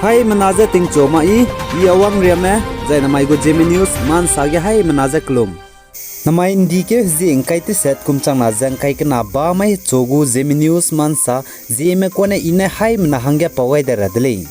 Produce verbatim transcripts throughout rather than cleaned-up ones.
Haimena je tingchu ma i, i Awang Riame, zai namai gu Zeme News mansa ge haimena je kelum. Namai ’ndi keu hezie ’ngkai teset kum changna ze ’ngkai kena ba mai hechu gu Zeme News mansa, Zeme kune i ne haimena hangge pau gai de ra de lei.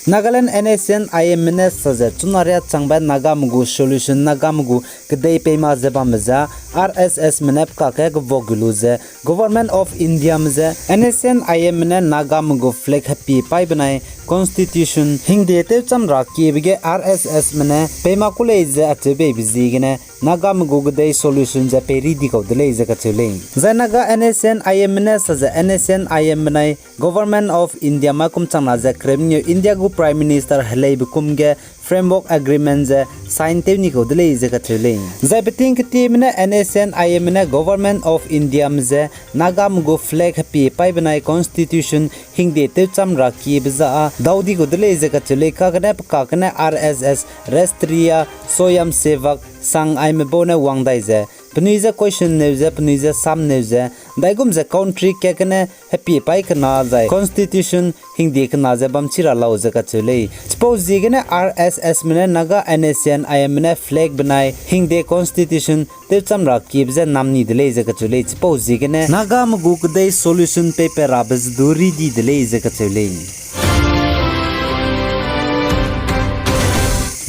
Nagaland N S C N I Mme ne sa ze chuna riâ changbe Nagame gu solution, Nagame gu kedei pei mak ze bambe ze R S Sme ne pe kakge kevok gu lu ze Government of Indiame je N S C N I Mme ne Nagame gu flag hepie paî benai Constitution hingde tewcham ra kiebe ge R S Sme ne pei mak ku lei ze acheu beibe ziegene Nagame gu kedei solution ze peiri di kau de lei ze kacheu lei. Zai Naga N S C N I Mme ne sa ze N S C N I benai Government of India mai kum changna ze kereu mengeu India gu Prime Minister heleibe kum ge Framework Agreement ze sign tew ni kau de lei ze kacheu lei. Zai peting ketieme ne N S C N I Mme ne Government of Indiame je Nagame gu flag hepie paî benai Constitution hingde tewcham ra kiebe za â dau di kau de lei ze kacheu lei. Kagene pe kakgene R S S, Rashtriya Swayamsevak Sangh aime bau ne wang dai ze penui je question neu ze, penui je sam neu ze, ’ndaigum ze country kat gene hepie paî kena zai Constitution hingde kena ze bam chi ra lau ze kacheu lei. Chipau ziegene R S Sme ne Naga N S C N I Mme ne flag benai hingde Constitution tewcham ra kiebe je nam ni de lei ze kacheu lei. Chipau ziegene Nagame gu kedei solution peipat rabe ze du ri di de lei ze kacheu lei.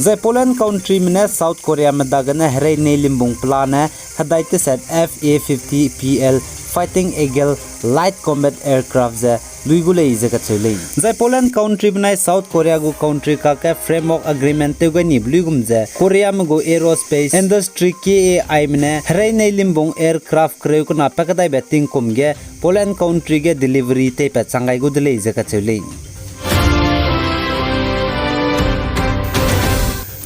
Zai Poland countryme ne South Koreame dagene herei nei limbung pelane hedai teset F A fifty P L Fighting Eagle light combat aircraft ze lui gu lei ze kacheu lei. Zai Poland country benai South Korea gu country kakge framework agreement tew gai nibe luigum ze Koreame gu aerospace industry K A Ime ne herei nei limbung aircraft kereu kena pa kedaibe tingkum ge Poland country ge delivery teipat chang gai gu de lei ze kacheu lei.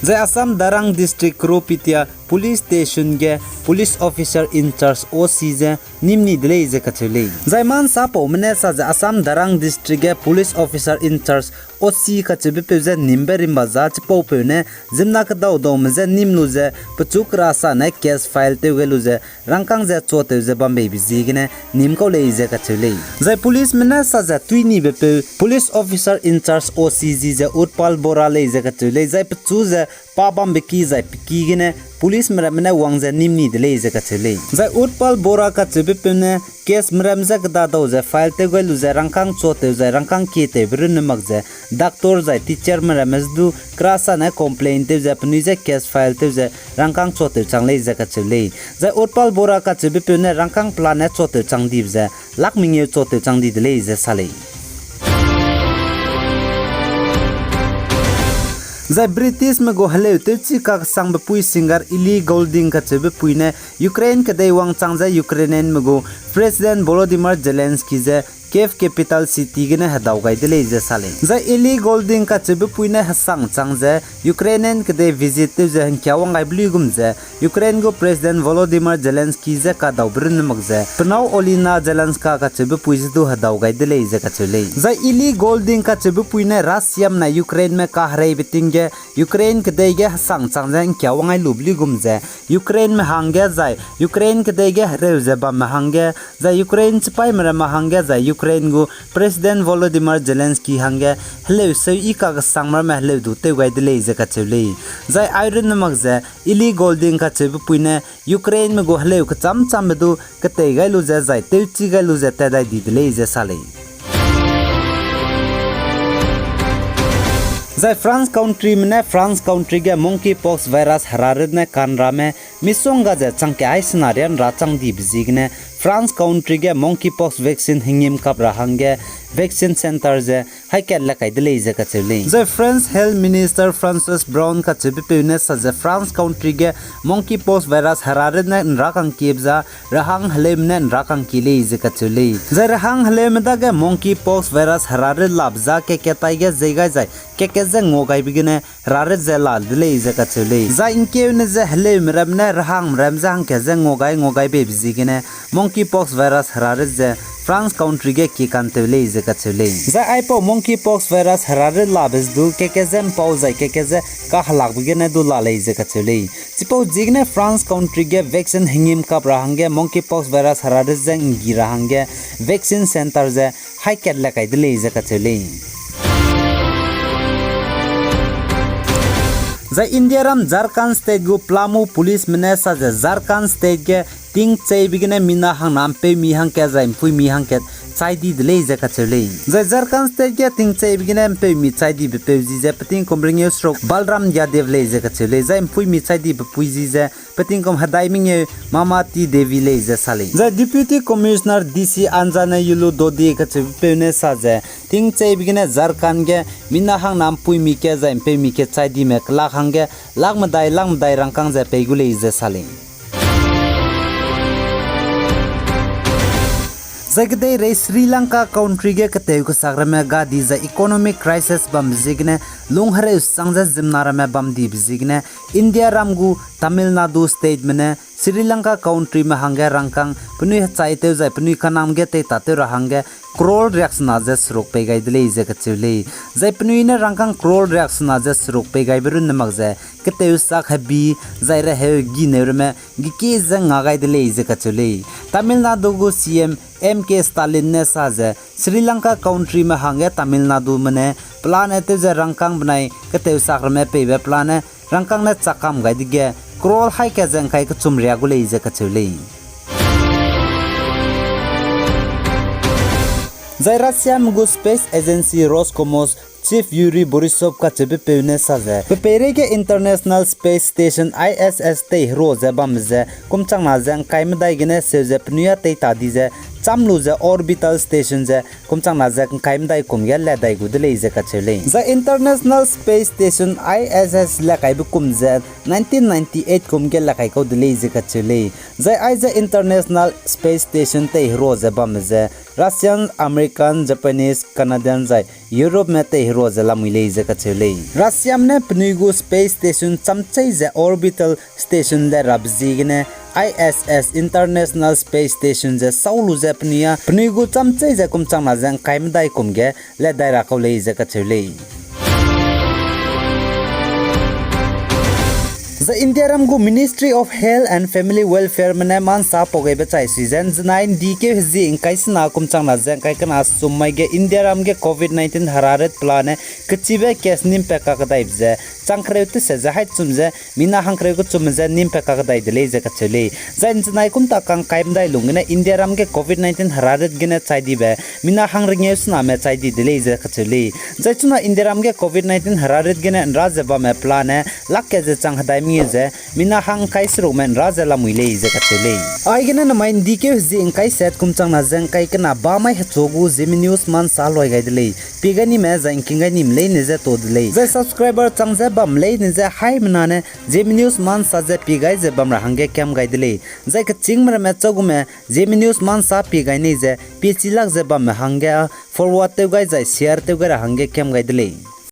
Zai Assam Darrang District Kropitia Police Station ge Police Officer in Charge, O C, ze nîm ni de lei ze kacheu lei. Zai mansapaume ne sa ze Assam Darrang District ge Police Officer in Charge, O C, kacheubepeu ze nîmbe rimba za chipaupeu ne ziemmena kedaudaume je nîm lu ze pechu kerasane case file tew gai lu ze rangkâng ze chuatew ze bambeibe ziegene nîm kau lei ze kacheu lei. Zai policeme ne sa ze tui nibepeu Police Officer in Charge, O C, zi ze Utpal Bora lei ze kacheu lei. Zai pechu ze pa bambe ki zai pe ki gene policeme ramme ne wang ze nîm ni de lei ze kacheu lei. Zai Utpal Bora kacheubepeu ne caseme ram je kedadau ze file tew gai lu ze rangkâng chuatew zai rangkâng kietewbe runne mak ze doctor zai teacherme ramme je du kerasane complain tew ze penui je case file tew ze rangkâng chuatew chang lei ze kacheu lei. Zai Utpal Bora kacheubepeu ne rangkâng pelane chuatew chang dibe ze lakh mengeu chuatew chang di de lei ze sa lei. Zai Britishme gu heleu tewchi kakesangbe pui singer Ellie Goulding kacheube pui ne Ukraine kedei wangchang ze Ukrainianme gu President Volodymyr Zelensky ze Kyiv capital city gene hedau gai de lei ze sa lei. Zai Ellie Goulding kacheube pui ne hesang chang ze Ukrainian kedei visit tew ze hengkia wang gaibe luigum ze Ukraine gu President Volodymyr Zelensky je kadaube runne mak ze penâu Olena Zelenska kacheube pui je du hedau gai de lei ze kacheu lei. Zai Ellie Goulding kacheube pui ne Russiame nai Ukraineme kahereibe ting ge Ukraine kedei ge hesang chang ze hengkia wang gai lube luigum ze Ukraineme hangge zai Ukraine kedei ge hereu ze bamme hangge zai Ukraine chipaîme ramme hangge zai Ukraine gu President Volodymyr Zelensky hangge heleu seu i kakesangme ramme heleu du tew gai de lei ze kacheu lei. Zai ai runne mak ze Ellie Goulding kacheube pui ne Ukraineme gu heleu kechâm châmbe du ketei gai lu ze zai tewchi gai lu ze tat dai di de lei ze sa lei. Zai France countryme ne France country ge monkeypox virus herarit ne kanrame misongga ze changke hai sena rianra chang dibe ziegene France country ge monkeypox vaccine hengîm kap ra hangge vaccine centre ze hai kat le kai de lei ze kacheu lei. Zai France Health Minister François Braun kacheubepeu ne sa ze France country ge monkeypox virus herarit ne nra kangkiebe za rehang heleume ne nra kangkie lei ze kacheu lei. Zai rehang heleume dage monkeypox virus herarit labe za keke taige zei gai zai keke je ngua gaibe gene herarit ze la de lei ze kacheu lei. Zai ngkeune ze heleume ramme ne rahang rem ze hangkat ze ngua gai ngua gai beibe ziegene monkeypox virus herarit ze France country ge kikanteu lei ze kacheu lei. Zai aipau monkeypox virus herarit labe ze du keke ze ’mpau zai keke ze kahelakbe gene du la lei ze kacheu lei. Chipau ziegene France country ge vaccine hengîm kap ra hangge monkeypox virus herarit ze ’nggi ra hangge vaccine centre ze haî kat le kai de lei ze kacheu lei. Zai Indiaram Jharkhand State gu Palamu policeme ne sa ze Jharkhand State ge tingcheibe gene mina hangna ’mpeumi hangkat zai ’mpuimi hangkat chai di de lei ze kacheu lei. Zai Jharkhand State ge tingcheibe gene ’mpeumi chai dibe peu zi ze petingkum rengeu seruk Balram Yadav lei ze kacheu lei, zai ’mpuimi chai dibe pui zi ze petingkum hedai mengeu Mamati Devi lei ze sa lei. Zai Deputy Commissioner D C Anjaneyulu Dode kacheubepeu ne sa ze, tingcheibe gene Jharkhand ge mina hangna ’mpuimi ke zai ’mpeumi ke chai dime kelak hangge lak medai lak medai rangkâng ze pei gu lei ze sa lei. Zai kedeirei Sri Lanka country ge ketew kesak ramme gadi zai economic crisis bambe ziegene lung hereu sang ze ziemmena ramme bam dibe ziegene Indiaram gu Tamil Nadu stateme ne Sri Lanka countryme hangge rangkâng penui hechaitew zai penui kanam ge teitatew ra hangge crore riaksena ze seruk pei gai de lei ze kacheu lei. Zai penui ne rangkâng crore riaksena ze seruk pei gaibe runne mak ze keteusak hebi zai reheu gineu ramme gekie ze nga gai de lei ze kacheu lei. Tamil Nadu gu C M M K Stalin ne sa ze Sri Lanka countryme hangge Tamil Nadume ne pelane tew ze rangkâng benai keteusak ramme peibe pelane rangkâng ne chakam gai dege crore haî kat ze ’ngkai kechum riak gu lei ze kacheu lei. Zai Russiame gu space agency Roscosmos chief Yuri Borisov kacheubepeu ne sa ze, pe peireige International Space Station I S S teiherua ze bambe ze kumchangna ze ’ngkai medai gene seu ze penui â teita di ze cham lu ze orbital station ze kumchangna ze ’ngkai medai kum ge ledai gu de lei ze kacheu lei. Zai International Space Station I S S lekaibe kum ze nineteen ninety-eight kum ge lekai kau de lei ze kacheu lei. Zai aize International Space Station teiherua ze bamme ze Russian, American, Japanese, Canadian zai Europeme teiherua ze lamui lei ze kacheu lei. Russiame ne penui gu space station chamchei ze orbital station le rabe ziegene I S S, International Space Station ze sau lu ze penui â penui gu chamchei ze kumchangna ze ’ngkai medai kum ge ledai ra kau lei ze kacheu lei. Zai Indiaram gu Ministry of Health and Family Welfareme ne mansa pau gaibe chai sui ze ’nzenai ’ndikeu hezie ’ngkai sena kumchangna ze ’ngkai kena sum mai ge Indiaram ge Covid nineteen herarit pelane kechibe case nîm pat kakdaibe ze chang kereu tese ze haî chum ze mina hangkereu kechumme ze nîm pat kakdai de lei ze kacheu lei. Zai ’nzenai kum ta kang ’ngkai medai lung gene Indiaram ge Covid nineteen herarit gene chai dibe mina hangrengeu sename chai di de lei ze kacheu lei. Zai chuna Indiaram ge Covid nineteen herarit gene ’nra ze bamme pelane lak kat ze chang hedai mengeu ze mina hang ’ngkai serukme ’nra ze lamui lei ze kacheu lei. Aigene namai ’ndikeu hezie ’ngkai set kumchangna ze ’ngkai kena ba mai hechu gu Zeme News mansa loi gai de lei. Pie gai nime zai ’ngking gai nime leine ze ta de lei. Zai subscriber chang ze bam leine ze haimena ne Zeme News mansa ze pie gai ze bam ra hangge kiam gai de lei. Zai kechîngme ramme chagume Zeme News mansa pie gai nei ze pie chilak ze bamme hangge forward tew gai zai share tew gai ra hangge kiam gai de lei.